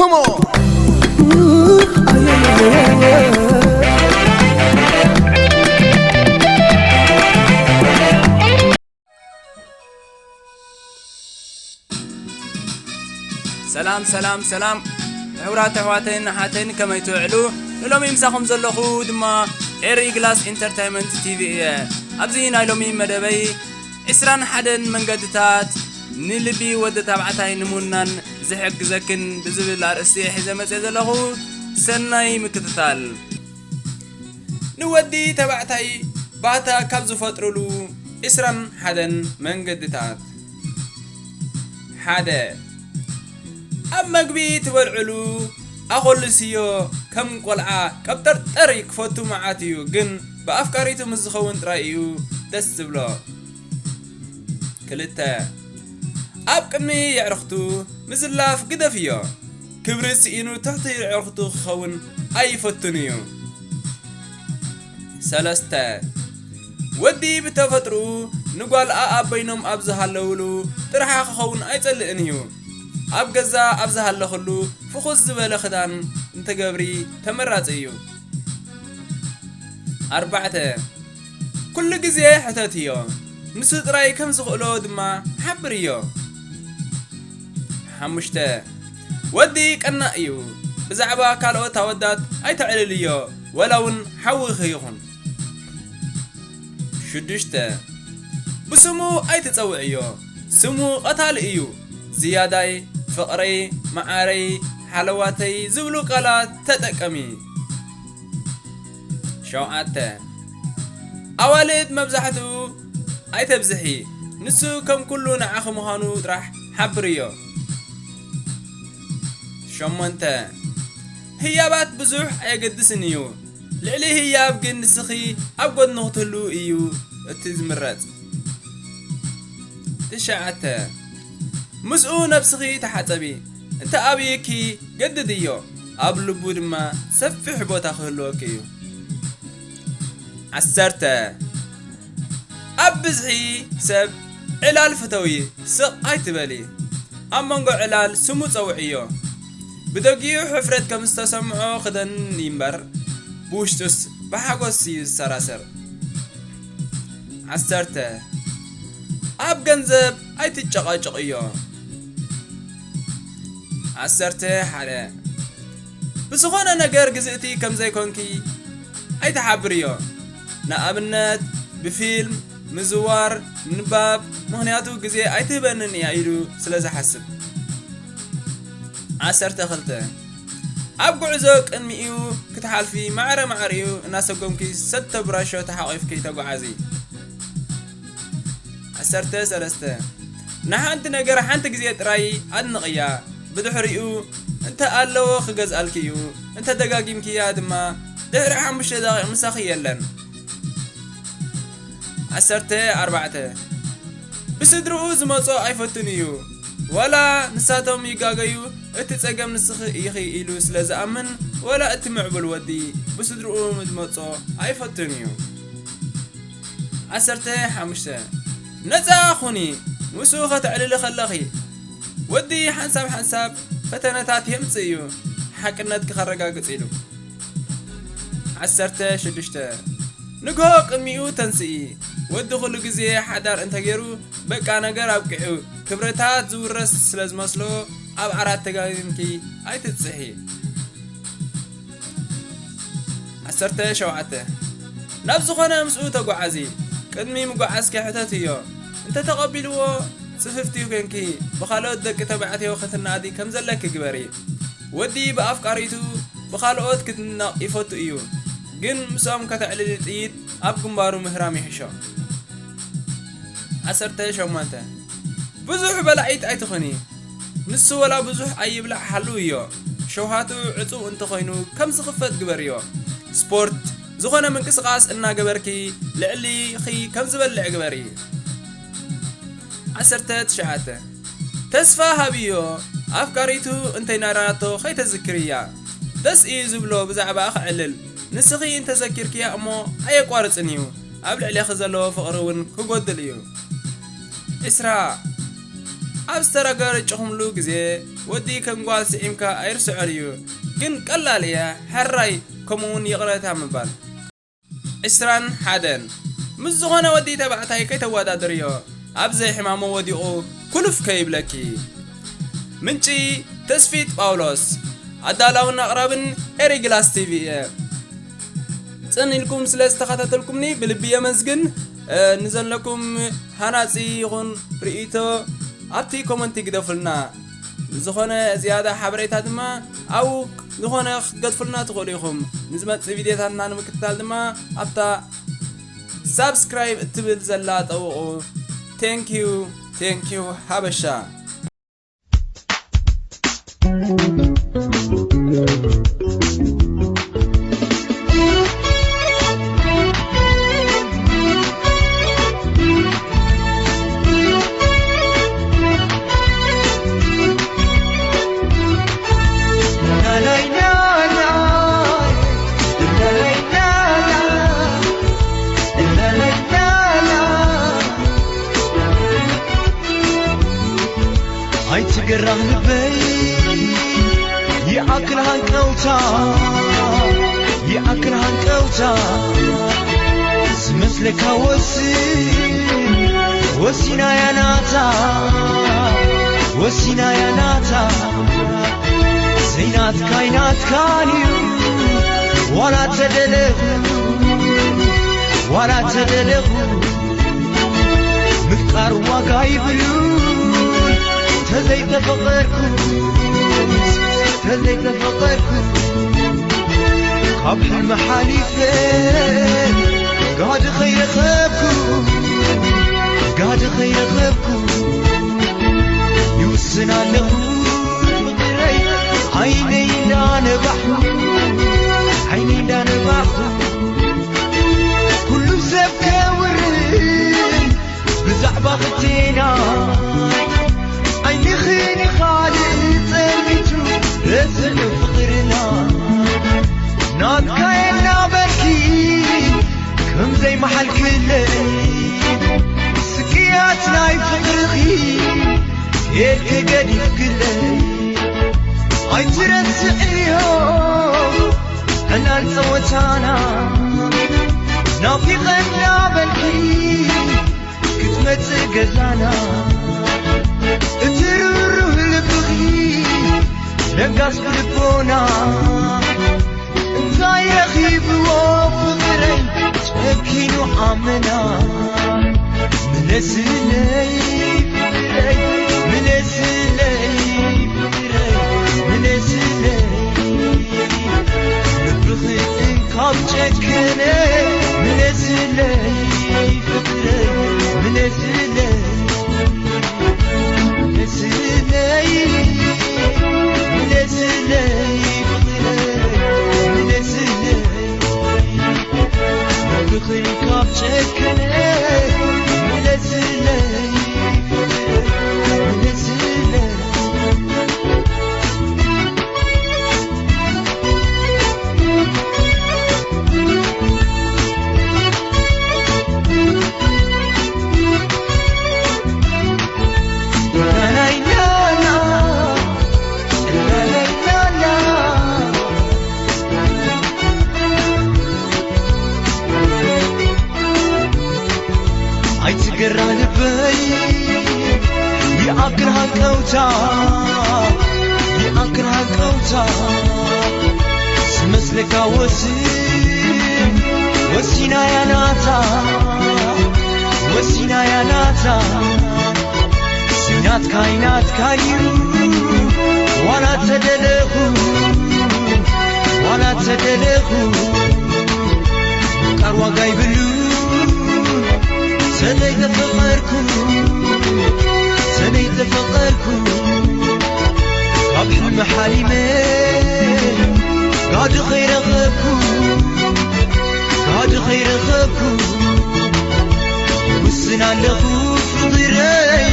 Come on. ሰላም ሰላም ሰላም፣ ሕቡራት ኣሕዋተይን ኣሓተይን፣ ከመይ ትውዕሉ? ንሎሚ ምሳኹም ዘለኹ ድማ ኤሪ ግላስ ኢንተርታይመንት ቲቪ እየ። ኣብዚ ናይ ሎሚ መደበይ ዕስራን ሓደን መንገድታት ንልቢ ወዲ ተባዕታይ ንምውናን ዝሕግዘክን ብዝብል ኣርእስቲ ሒዘ መፅየ ዘለኹ። ሰናይ ምክትታል። ንወዲ ተባዕታይ ባታ ካብ ዝፈጥሩሉ ዕስራን ሓደን መንገድታት። ሓደ፣ ኣብ መግቢ ትበልዕሉ ኣኾልስዮ። ከም ቆልዓ ቀብጠርጠር ክፈቱ መዓት እዩ፣ ግን ብኣፍቃሪቱ ምስ ዝኸውን ጥራይ እዩ ደስ ዝብሎ። ክልተ፣ ኣብ ቅድሚ የዕርኽቱ ምዝላፍ ግደፍዮ። ክብሪ ስኢኑ ትሕቲ የዕርኽቱ ክኸውን ኣይፈቱን እዩ። ሰለስተ፣ ወዲ ብተፈጥርኡ ንጓል ኣኣብ በይኖም ኣብ ዝሃለውሉ ጥርሓ ክኸውን ኣይጸልእን እዩ። ኣብ ገዛ ኣብ ዝሃለኽሉ ፍኹስ ዝበለ ክዳን እንትገብሪ ተመራጺ እዩ። ኣርባዕተ፣ ኩሉ ግዜ ሕተትዮ፣ ንሱ ጥራይ ከም ዝኽእሎ ድማ ሓብርዮ። ሓሙሽተ፣ ወዲ ቀናእ እዩ፣ ብዛዕባ ካልኦት ኣወዳት ኣይተዕልልዮ፣ ወላ እውን ሓዊ ከይኹን። ሽዱሽተ፣ ብስሙ ኣይትጸውዕዮ፣ ስሙ ቀታሊ እዩ። ዝያዳይ፣ ፍቕረይ፣ መዓረይ፣ ሓለዋተይ ዝብሉ ቃላት ተጠቀሚ። ሸውዓተ፣ ኣዋልድ መብዛሕትኡ ኣይተብዝሒ፣ ንሱ ከም ኩሉ ንዓኺ ምዃኑ ጥራሕ ሓብርዮ። ሸሞንተ፣ ህያባት ብዙሕ ኣየገድስን እዩ፣ ልዕሊ ህያብ ግን ንስኺ ኣብ ጎድኑ ክትህሉ እዩ እቲ ዝምረጽ። ትሽዓተ፣ ምስኡ ነብስኺ ተሓጸቢ፣ እንተ ኣብየኪ ገድድዮ፣ ኣብ ልቡ ድማ ሰፊሕ ቦታ ክህልወኪ እዩ። ዓሰርተ፣ ኣብ ብዝሒ ሰብ ዕላል ፍተዊ፣ ስቕ ኣይትበሊ። ኣብ መንጎ ዕላል ስሙ ጸውዕዮ። ብደጊኡ ሕፍረት ከም ዝተሰምዖ ክደን ይንበር፣ ብውሽጡስ ብሓጎስ እዩ ዝሰራሰር። ዓሰርተ፣ ኣብ ገንዘብ ኣይትጨቓጨቕዮ። ዓሰርተ ሓደ፣ ብዝኾነ ነገር ግዝእቲ ከም ዘይኮንኪ ኣይትሓብርዮ። ንኣብነት ብፊልም፣ ምዝዋር፣ ምንባብ፣ ምኽንያቱ ግዜ ኣይትህበንን እያ ኢሉ ስለ ዝሓስብ። ዓሰርተ ክልተ፣ ኣብ ጉዕዞ ቅድሚኡ ክትሓልፊ ማዕረ ማዕሪኡ እናሰጎምኪ ሰተብራሾ ተሓቒፍኪ ተጓዓዚ። ዓሰርተ ሰለስተ፣ ንሓንቲ ነገር ሓንቲ ግዜ ጥራይ ኣድንቕያ፣ ብድሕሪኡ እንተ ኣለዎ ክገዝኣልኪ እዩ፣ እንተ ደጋጊምክያ ድማ ድሕሪ ሓሙሽተ ደቂቕ ምሳኺ የለን። ዓሰርተ ኣርባዕተ፣ ብስድርኡ ዝመጾ ኣይፈቱን እዩ፣ ዋላ ንሳቶም ይጋገዩ፣ እቲ ጸገም ንስኺ ኢኺ ኢሉ ስለ ዝኣምን፣ ዋላ እቲ ምዕቡል ወዲ ብስድርኡ ዝመጾ ኣይፈቱን እዩ። ዓሰርተ ሓሙሽተ፣ ነጻ ኹኒ፣ ምስኡ ከተዕልሊ ከለኺ። ወዲ ሓንሳብ ሓንሳብ ፈተነታት የምጽእ እዩ፣ ሓቅነትኪ ከረጋግጽ ኢሉ። ዓሰርተ ሽዱሽተ፣ ንግሆ ቅድሚኡ ተንስኢ። ወዲ ኩሉ ግዜ ሓዳር እንተገይሩ በቃ ነገር ኣብቂዑ፣ ክብረታት ዝውረስ ስለ ዝመስሎ ኣብ ዓራት ተጋጊምኪ ኣይትጽሒ። ዓሰርተ ሸውዓተ፣ ናብ ዝኾነ ምስኡ ተጓዓዚ። ቅድሚ ምጉዓዝኪ ሕተትዮ። እንተ ተቐቢልዎ፣ ጽፍፍቲ ኮንኪ ብኻልኦት ደቂ ተባዕትዮ ክትናኣዲ ከም ዘለኪ ግበሪ። ወዲ ብኣፍቃሪቱ ብኻልኦት ክትድነቕ ይፈቱ እዩ፣ ግን ምስኦም ከተዕልሊ ጥይት ኣብ ግንባሩ ምህራም ይሕሾ። ዓሰርተ ሸሞንተ፣ ብዙሕ በላዒት ኣይትኹኒ። ንሱ ወላ ብዙሕ ኣይብላዕ ሓልው እዮ። ሸውሃቱ ዕጹው እንተኾይኑ ከም ዝኽፈት ግበርዮ። ስፖርት፣ ዝኾነ ምንቅስቓስ እናገበርኪ ልዕሊኺ ከም ዝበልዕ ግበሪ። ዓሰርተ ትሽዓተ፣ ተስፋ ሃብዮ፣ ኣፍቃሪቱ እንተይናራቶ ከይተዝክርያ። ደስ እዩ ዝብሎ ብዛዕባ ክዕልል። ንስኺ እንተዘኪርክያ እሞ ኣየቋርጽን እዩ። ኣብ ልዕሌኺ ዘለዎ ፍቕሪ እውን ክጎድል እዩ። ዕስራ፣ ኣብ ዝተረጋገጨኹምሉ ግዜ ወዲ ከም ጓል ስዒምካ ኣይርስዖን እዩ። ግን ቀላል እያ፣ ሕራይ ከምኡውን ይቕረታ ምባል። ዕስራን ሓደን ምስ ዝኾነ ወዲ ተባዕታይ ከይተወዳድርዮ፣ ኣብ ዘይሕማሙ ወዲቑ ኩልፍ ከይብለኪ። ምንጪ ተስፊት ጳውሎስ፣ ኣዳላውን ኣቕራብን ኤሪ ግላስ ቲቪ እየ። ጽን ኢልኩም ስለ ዝተኸታተልኩምኒ ብልቢ የመስግን። እ፣ ንዘለኩም ሃናጺ ይኹን ርእይቶ ኣብቲ ኮመንቲ ግደፉልና። ንዝኾነ ዝያዳ ሓበሬታ ድማ ኣብኡ ዝኾነ ክትገድፉልና ትኽእሉ ኢኹም። ንዝመጽእ ቪድዮታትና ንምክትታል ድማ ኣብታ ሳብስክራይብ እትብል ዘላ ጠውቑ። ቴንኪዩ፣ ቴንኪዩ ሓበሻ። ኣይትገራም ልበይ ይኣክል ሃንቀውታ፣ ይኣክል ሃንቀውታ። ዝመስለካ ወስን፣ ወሲና እያ ናታ፣ ወሲና እያ ናታ። ዘይናትካ ኣይናትካን እዩ ዋላ ተደለኹ፣ ዋላ ተደለኹ። ምፍቃር ዋጋ ይብሉ ተዘይተፈቐርኩ፣ ተዘይተፈቐርኩ። ካብ ሕልሚ ሓሊፈ ጋዲ ኸይረኸብኩ፣ ጋዲ ኸይረኸብኩ። ይውስን ኣለኹ ፍቕረይ ዓይነይ እንዳነባሕኩ፣ ዓይነይ እንዳነባሕኩ። ኩሉ ሰብ ከውርን ብዛዕባ ክልቴና፣ ዓይንኺ ንኻልእ ጸሚቱ ረስዕ ፍቕርና። ናትካ የናበርኪ ከም ዘይመሓልክለይ፣ ስቅያት ናይ ፍቕርኺ ጌርኪ ገዲፍክለይ። ኣይትረስዕዮ ዕላል ጸወታና፣ ናፊቐና በልኪ ክትመጽእ ገዛና። እቲ ርህሩህ ልብኺ ለጋስ ልቦና፣ እንታይ ረኺብዎ ፍቕረይ ጨኪኑ ኣመና። ምለስለይ ፍቕረይ፣ ምለስለይ ፍቕረይ፣ ምለስለይ። ልብኺ ካብ ጨከነ ምለስለይ ፍቕረይ፣ ምለስለይ። ምለስለይ፣ ምለስለይ ፍቕረይ፣ ምለስለይ። ልብኺ ካብ ጨከነ ምለስለይ፣ ምለስለይ። ኣይትገራ ልበይ ይኣክል ሃንቀውታ፣ ይኣክል ሃንቀውታ። ዝመስለካ ወስን፣ ወሲና እያ ናታ፣ ወሲና እያ ናታ። ዘይናትካ ኣይናትካን እዩ ዋላ ተደለኹ፣ ዋላ ተደለኹ። ምፍቃር ዋጋ ይብሉ ሰበይ ተፈቐርኩ፣ ሰበይ ተፈቐርኩ። ካብ ሕልሚ ሓሊመ ጋዲ ኸይረኸብኩ፣ ጋዲ ኸይረኸብኩ። ውስን ኣለኹ ፍቕረይ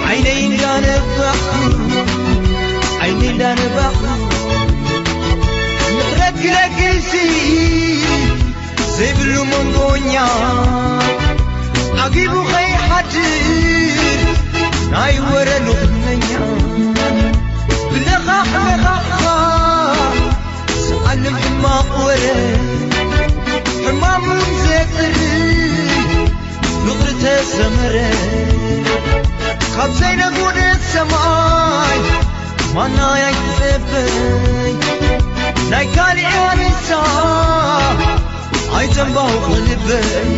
ዓይነይ እንዳነባሕኩ፣ ዓይነይ እንዳነባሕኩ። ምሕረት ክለግሲ ዘይብሉ መንጎኛ፣ ዓጊቡ ኸይሓድር ናይ ወረ ልኽኛ። ካብ ዘይነጉድ ሰማይ ማናይ ኣይትጸበይ፣ ናይ ካልእ ኣንሳ ኣይተንባሁ ልበይ።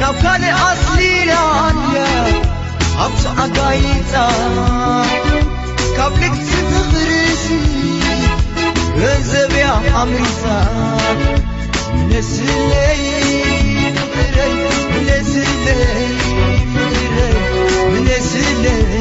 ናብ ካልእ ኣስሊላያ ኣብቲ ኣጋይጻ፣ ካብ ልግሲ ፍቕርሲ ገንዘብያ ኣምሪሳ። ምለስለይ ፍቕረይ፣ ምለስለይ ፍቕረይ፣ ምለስለይ